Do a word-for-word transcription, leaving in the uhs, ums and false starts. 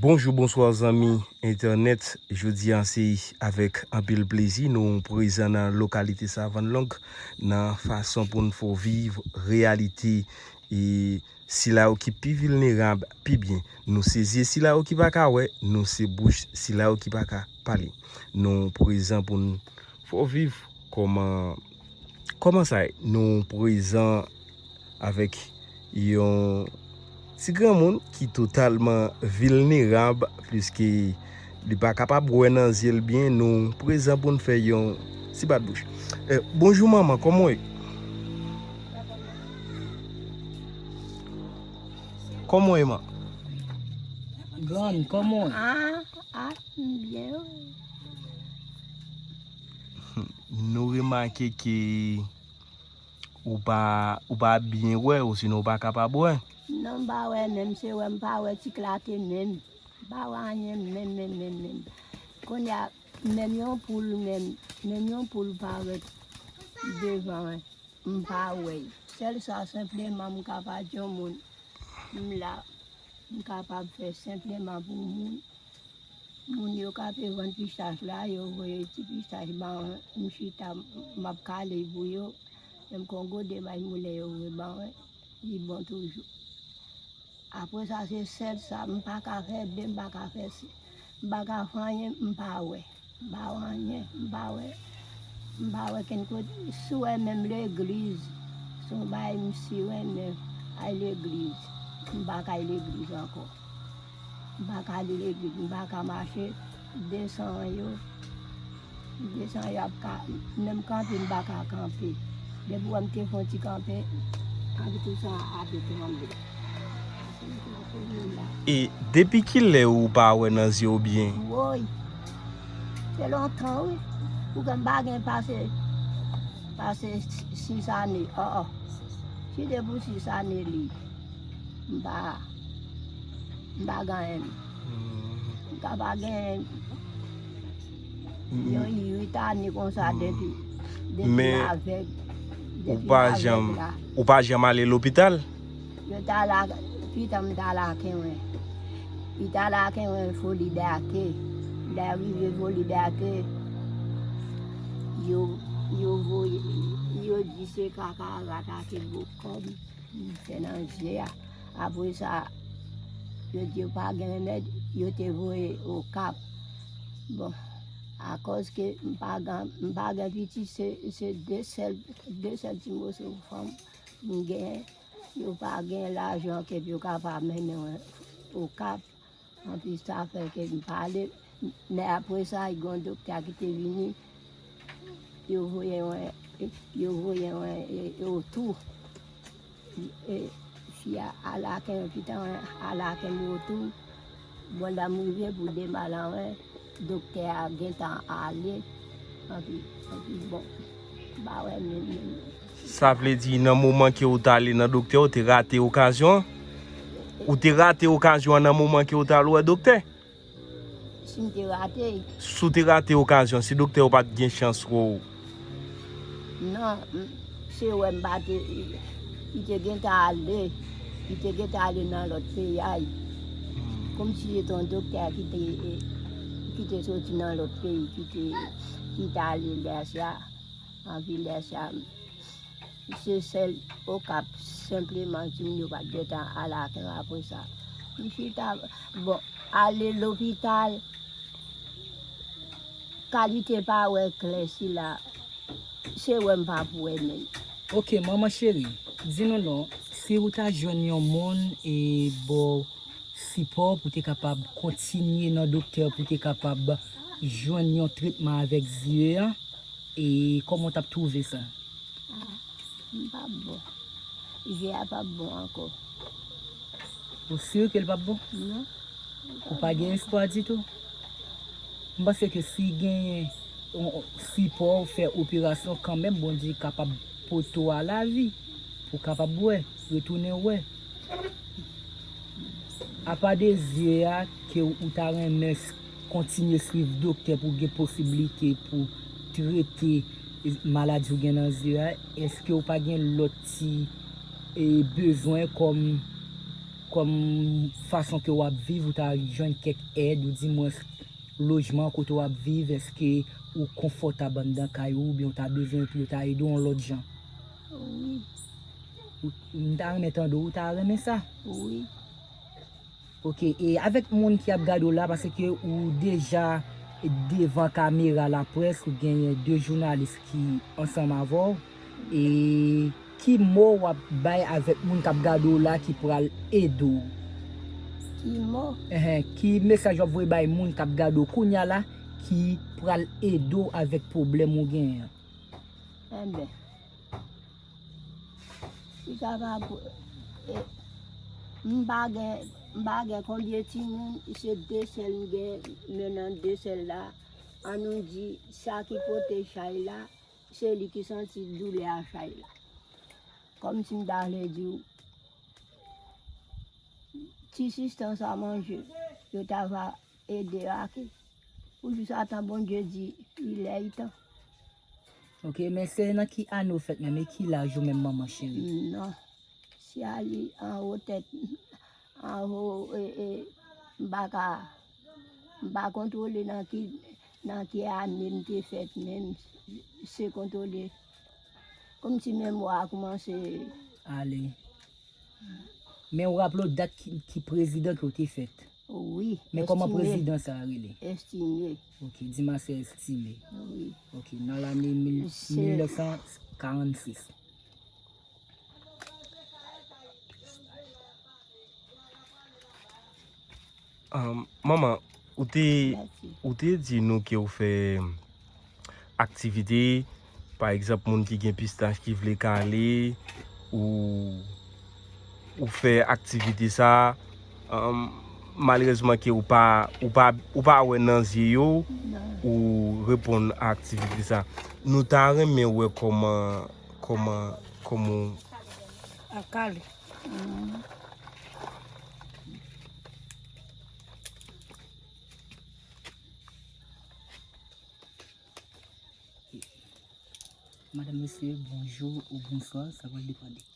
Bonjou, bonswa zanmi entènèt. Jodi a se avèk anpil plezi nou prezan nan lokalite Savann Long nan fason pou n fè w viv reyalite e sila yo ki pi vilnerab pi byen. Nou se zye sila yo ki pa ka wè, nou se bouch sila yo ki pa ka pale. Nou prezan pou n fè w viv kòman, kòman sa ye. Nou prezan avèk yon ti granmoun ki totalman vilnerab, pliske li pa kapab wè nan zye l byen. Nou prezan pou n fè yon ti bat bouch. Eh, bonjou manman, kòman w ye? Kòman w ye, man? Grann, kòman w ye? Ah, ah, m byen wi. Nou remake ke ou pa, ou pa byen wè, osinon ou pa kapab wè. Non, m pa wè menm, se wè m pa wè, ti klate menm. M pa wè anyen menm, menm, menm, menm. Kounye a, menm yon poul, menm, menm yon poul parèt devan mwen, m pa wè l. Sèl sa, senpleman, m ka pa di yon moun, m la, m kapab fè senpleman pou moun. Moun yo k ape vann pistach la, yo voye ti pistach ba mwen, m chita, m ap kale pou yo. Menm kon gode may moulen yo voye ba mwen, li bon toujou. Apre sa, se sèl sa, m pa ka fè de, m pa ka fè si, m pa ka fè anyen, m pa wè. M pa wè anyen, m pa wè, m pa wè kenn kote. Si w wè menm legliz, se yon bagay m si renmen al legliz. M pa ka al legliz ankò. M pa ka al legliz, m pa ka mache. De san an yo, de san an yo ap ka, menm kanpe m pa ka kanpe. Depi w wè m te fè yon ti kanpe, anpi tou san an ape tranble. E depi kilè ou pa wè nan zye w byen? Woy! Se lontan wi. Pou kè m pa gen pase, pase sis ane. Oh, oh. Si te pou sis ane li, m pa, m pa gen anyen. M ka pa gen yon uit ane konsa depi, depi m avèg, depi m avèg la. Men ou pa janm, ou pa janm ale lopital? Yo ta la, pitan m ta lake mwen. Li ta lake mwen Folidaké. Lè rive Folidaké, yo, yo voye, yo di se kaka a atake bò kò m, m fè nan zye a. Apre sa, yo di yo pa gen remèd, yo te voye Okap. Bon, akòz ke m pa gen, m pa gen pitit, se, se de sèl, de sèl ti moso fanm m gen. Yo pa gen lajan ke pou yo kapab mennen mwen Okap. Anpi sa fè ke m pa ale. Men apre sa, gen yon doktè ki te vini. Yo voye mwen, yo voye mwen, e, e, Otou. E, fi a, a lake mwen, pitan mwen, a lake m Otou. Bon, lè m rive pou dema la, mwen, doktè a gentan ale. Anpi, anpi, bon, m pa wè menm, menm. Sa vle di, nan moman ke ou t ale nan doktè, ou te rate okazyon an? Ou te rate okazyon an nan moman ke ou t al wè doktè? Si m te rate. Si w te rate okazyon, si doktè ou pa t gen chans wè w? Non, m, se wè m pa te, li te gentan ale, li te gentan ale nan lòt peyi a. Kòmsi se te yon doktè ki te, ki te soti nan lòt peyi, ki te, ki t ale lè sa, anpi lè sa, se sèl Okap, senpleman, timoun yo pa t gentan al ak mwen apre sa. M chita, bon, ale lopital, kalite pa wè klè sila, se wè m p ap wè menm. Ok, manman cheri, di nou non, si ou ta jwenn yon moun e ba w sipò pou te kapab kontinye nan doktè, pou te kapab jwenn yon tretman avèk zye a, e kòman w t ap twouve sa? Ah, m p ap bon. Zye a p ap bon ankò. Ou si ke l p ap bon? Non. Ou pa gen espwa ditou? M panse ke si genyen yon sipò, ou fè operasyon kanmenm, Bondye kapab pote w a lavi, pou w kapab wè, retounen wè. Apa de zye a, ke ou ta renmen s-, kontinye swiv doktè pou gen posiblite pou trete maladi ou gen nan zye a, èske ou pa gen lòt ti, e, bezwen kòm, Kòm fason ke w ap viv, ou ta jwenn kèk èd, ou dimwens lojman kote w ap viv, èske ou konfòtab anndan kay ou, oubyen ou ta bezwen pou yo ta ede w yon lòt jan? Wi. Ou, m ta renmen tande w, ou ta renmen sa? Wi. Ok, e avèk moun ki ap gade w la, paske ou deja devan kamera laprès, ou genyen de jounalis ki ansanm avè w, e ki mo w ap bay avèk moun k ap gade w la ki pral ede w? Ki mo? Enhen, ki mesaj w ap voye bay moun k ap gade w kounye a la ki pral ede w avèk pwoblèm ou genyen an? Enben, si sa va pou, e, m pa gen, m pa gen konbyen timoun, se de sèl m gen, men nan de sèl la, an nou di, sa ki pote chay la, se li ki santi doulè a chay la. Kòmsi m ta vle di w, ti sistans a manje, yo ta va ede ake. Pou jis atan Bondye di, il est temps. Ok, men se nan ki ane w fèt menm, e ki laj ou menm, manman cheri? Non. Si a li anwo tèt, anwo, e, e, m pa ka, m pa kontwole nan ki, nan ki ane m te fèt menm, se kontwole. Kòmsi memwa a koumanse ale. Men ou raple w dat ki, ki prezidan ke w te fèt? Wi. Men kòman Estimé. Prezidan sa a rele? Estimé. Ok, Dimas Estimé. Wi. Ok, nan lane mil, Se mil nèf san karannsis. Ahn, manman, ou te, Mèsi. Ou te di nou ke w fè aktivite, pa egzanp, moun ki gen pistach ki vle kale, ou, ou fè aktivite sa, ahn, malerezman ke ou pa, ou pa, ou pa wè nan zye yo, Non. Ou reponn a aktivite sa. Nou ta renmen wè kòman, kòman, kòman w ap kale. Madanm, mesye, bonjou ou bonswa, sa va depann de ki